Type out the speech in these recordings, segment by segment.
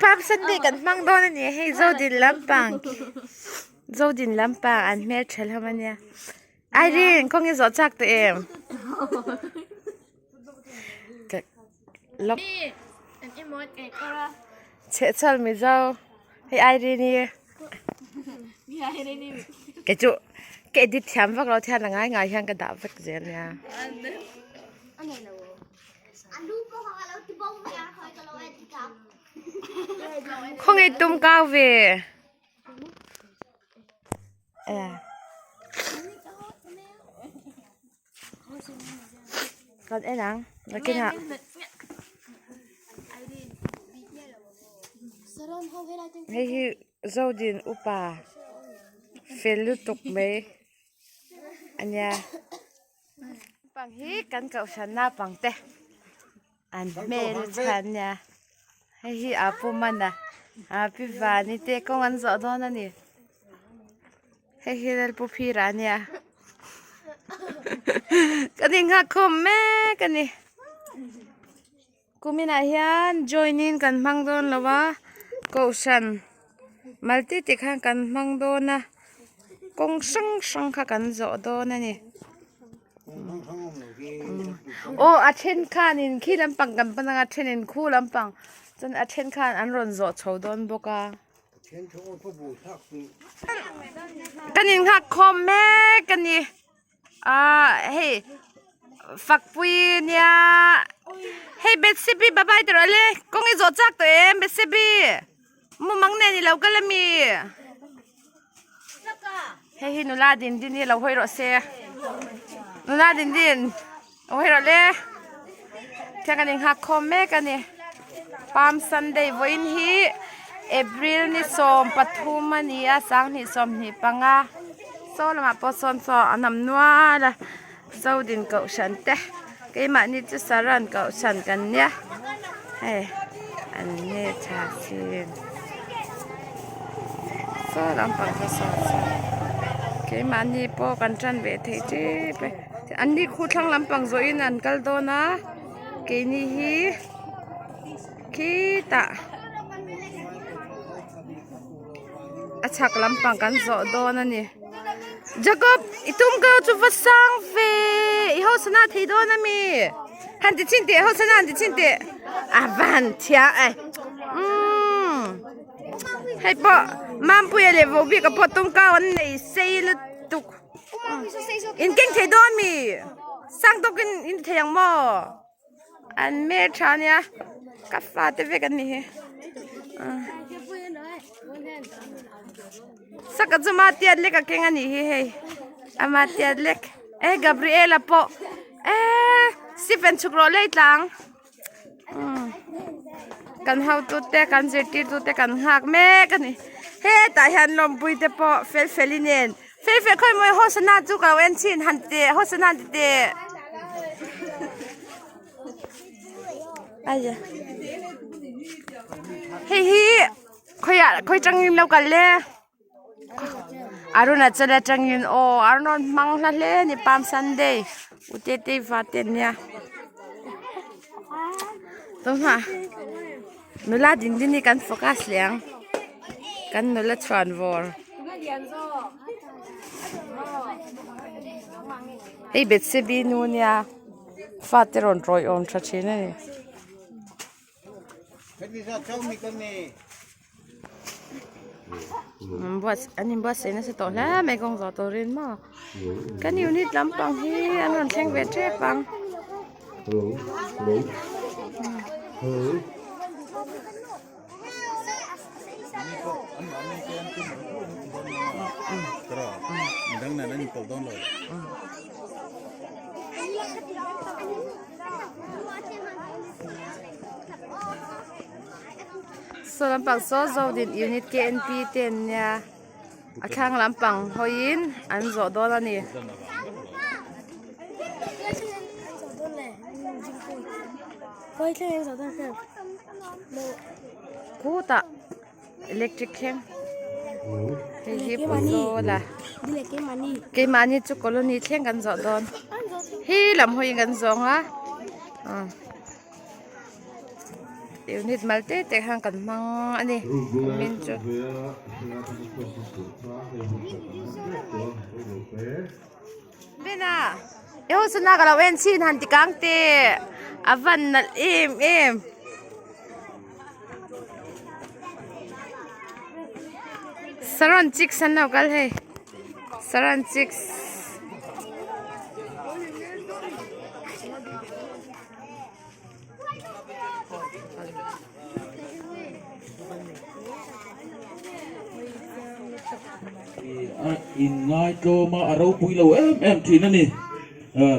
Palm Sunday kan hmang dawn a ni a hei Zodin lampang Zodin lampang an hmeltha hlawm a nia Irene kawng i zawh chak tawh em? Chhehchhual Mizo hei Irene i kei chu ka edit thiam vak lo thian a ngai ngai hian ka dah vek zel nia. Khawngaih tum kau ve. Kan en ang nakinah. Hei hi Zodin upa fel lutuk mai a nia. Pang hi kan kohhran naupang te an hmel chhan nia hei hi a pu mana a pi vani te kawng an zawh dawn a ni hei hi lalpu phira a nia kan inghak khawm mek a ni kuminah hian join in kan hmang dawn lo a kohhran malti te khan kan hmang dawn a kawng hrang hrang kha kan zawh dawn a ni aw a then khanin khi lampang kan pan anga a thenin khu lampang chuan a then khan an rawn zawh chho dawn bawk a. Kan inghak khawm mek a ni. Ahh hei fakpui nia hei Bethsebi bye bye tawh le kawng i zawh chak tawh em Bethsebi mumang nen i lo kal ami hei hi nula din din hi lo hawi rawh se nula din din lo hawi rawh le thian kan inghak khawm mek a ni Palm Sunday vawiin hi April ni 13 a ni a 2025 saw lamah pawh sawn saw an awm nual a Zodin kohhran te keimahni chu Saran kohhran kan nia hei an nge tha sin saw lampang kha saw saw keimahni pawh kan tan ve thei tep e an ni khu thlang lampang zawhin an kal dawn a keini hi khitah a chhak lampang kan zawh dawn a ni. Jacob i tum kal chu va sang ve i hawsana thei dawn ami han ti chhin teh hawsana han ti chhin teh a va han thiang e umm hei pawh Mampuia leh Vobika pawh tum kau an nei sei lutuk in keng thei dawn ami sang tawkin in ti thei ang maw. An hmel tha ania ka fate vek an ni hi saka chu ma tiat lek a keng a nih hi hei ama tiat lek e Gabriela pawh eh Stephen chhuk rawh lei tlang kan hotu te kan zirtirtu te kan nghak mek a ni hetah hian lawmpui te pawh fel fel in en Fel fel khawi mawi Hosana chu ka lo en chhin han ti teh Hosana han ti teh hei hi khawiah khawi tangin lo kal le Arunachal atangin aw Arnold hmang hla hle a ni Palm Sunday u Tetei va te ania tunah nula din din hi kan focus leh ang. Kan nula chhuan vawr. Hei Bethsebi nu nia fate rawn tawiawm tha thin a ni. An inbuatsaih nasa tawh hle mai kawng zawh turin maw kan unit lampang hi an rawn thleng ve tep ang. Saw lampang saw Zodin unit KNP te an nia a thlang lampang hawiin an zawh dawn a ni. Khutah electric thleng hei hi pawzawl a keimahni chu colony thleng kan zawh dawn hi lam hawiin kan zawng a. Unit mal te te khan kan hmang a ni kumin chu. Bena i ho sana ka lo en chhin han ti kang teh a van nalh em em. Saron chicks an lo kal hei saron chicks. A inngai tlawm a, a ropui lo em em thin a ni.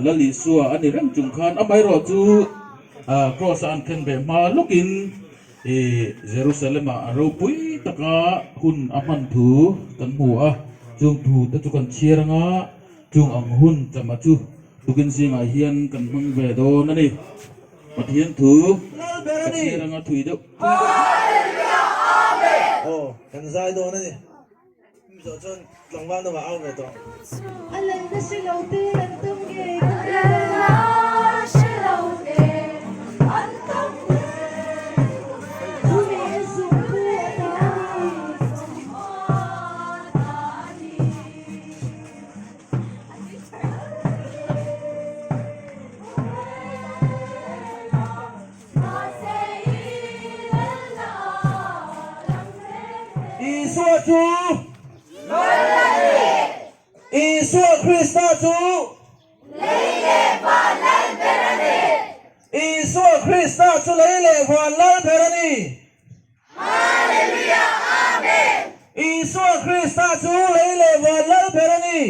Lal Isua a ni reng chung khan amaherawh chu Kraws a an khen ve hma lawkin Jerusalem ah a ropui taka hun a hman thu kan hmu a, chung thu te chu kan chhiar anga chung ang hun chama chu tukin zingah hian kan hmang ve dawn a ni. Pathian thu ka chhiar anga thui deuh thui deuh. Aw, kan zai dawn a ni. Zawh chuan tlangval deuh ah au ve tawh. A lalna hre lo te an tam ngei ka tia. Lalna hre lo te an tam ngei ka tia. Thu leh zung phu a ta a ni. Isua chu Isua Krista chu Isua Krista chu lei leh van lal ber a ni. Isua Krista chu lei leh van lal ber a ni.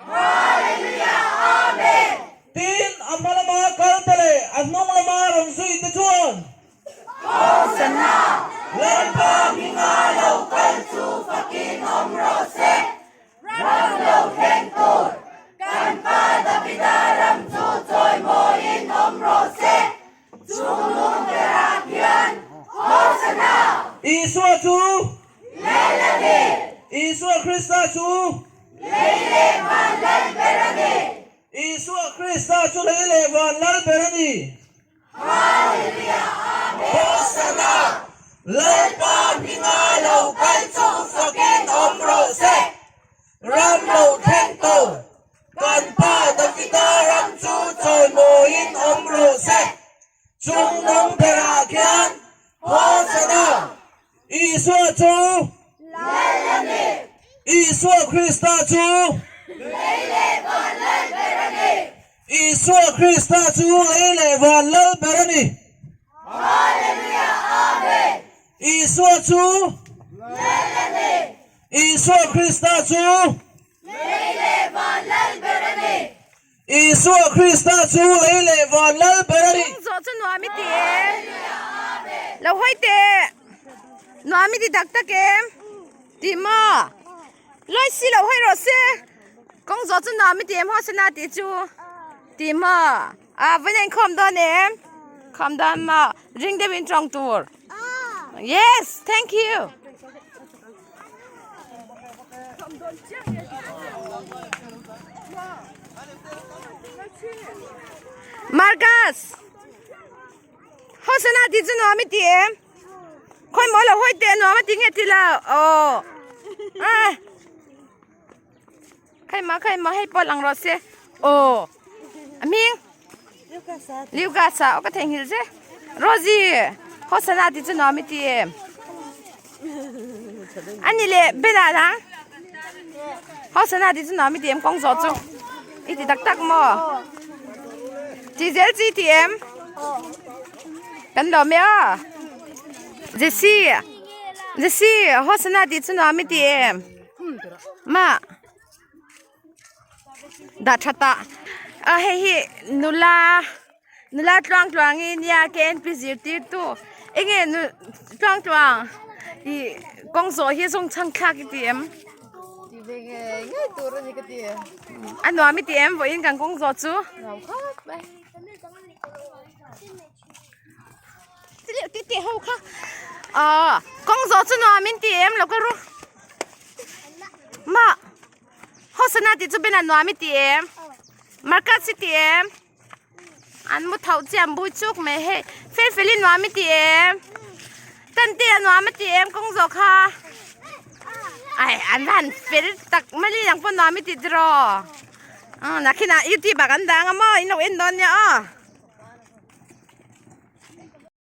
Hallelujah Amen! Tin, a hma lama kal te leh a hnung lama rawn zui te chuan. Hosanna! Lalpa hminga lo kal chu fakin awm rawh se, ram lo thleng tur kan Pa Davida ram chu chawimawiin awm rawh se, chungnung berah hian Hosanna! Isua chu. Lal a ni! Isua Krista chu. Lei leh van lal ber a ni. Isua Krista chu lei leh van lal ber a ni. Hallelujah Amen. Hosanna! Lalpa hminga lo kal chu fakin awm rawh se. Ram lo thleng to. Kan Pa Davida ram chu chawimawiin awm rawh se. Chungnung berah khian Hosanna! Isua chu Lal a ni. Isua Krista chu Lei leh van lal ber a ni. Isua Krista chu lei leh van lal ber a ni. Hallelujah Amen. Isua chu Lal a ni. Isua Krista chu Lei leh van lal ber a ni. Isua Krista chu lei leh van lal ber a ni. Kawng zawh chu nuam i ti em? Lo hawi teh. Nuam i ti tak tak em? Ti maw? Lawi si lo hawi rawh se. Kawng zawh chu nuam i ti em Hosana tih chu? Ti maw? A vawiin a inkhawm dawn em? Khawm dawn maw? Ring deuhin tawng tur. Yes, thank you. Marcus! Hosana ti chu nuam i ti em? Khawi maw lo hawi teh nuam a ti nge ti lo? Aw. Ah. Khawi maw khawi maw hei pawh lang rawh se. Aw. A hming? Lucas a aw ka theihnghilh che. Rosie! Hosana ti chu nuam i ti em? Ani le Bena dang. Hosana ti chu nuam i ti em kawng zawh chu. I ti tak tak maw? Ti zel chi ti em? Kan lawm e aw. Jessie! Jessie! Hosana ti chu nuam i ti em? Ma! Dah tha ta a hei hi nula nula tluang tluang hi nia K N P zirtirtu enge nu tluang tluang ih kawng zawh hi zawng chhang thlak i ti em Ti ve ngei ngei tur a ni ka ti. A nuam i ti em vawiin kan kawng zawh chu. Nuam khawp mai. Ti teh ho kha ah kawng zawh chu nuam in ti em lo ka ru. Mah Hosana tih chu ben a nuam i ti em? Marcus i ti em? An mu tho chiah an bui chuk mai hei. Fel fel i nuam i ti em? Tante a nuam a ti em kawng zawh kha? Ai an va han fel tak mali nang pawh nuam i ti tiraw? Nakhinah youtube ah kan dang a maw in lo en dawn nia aw.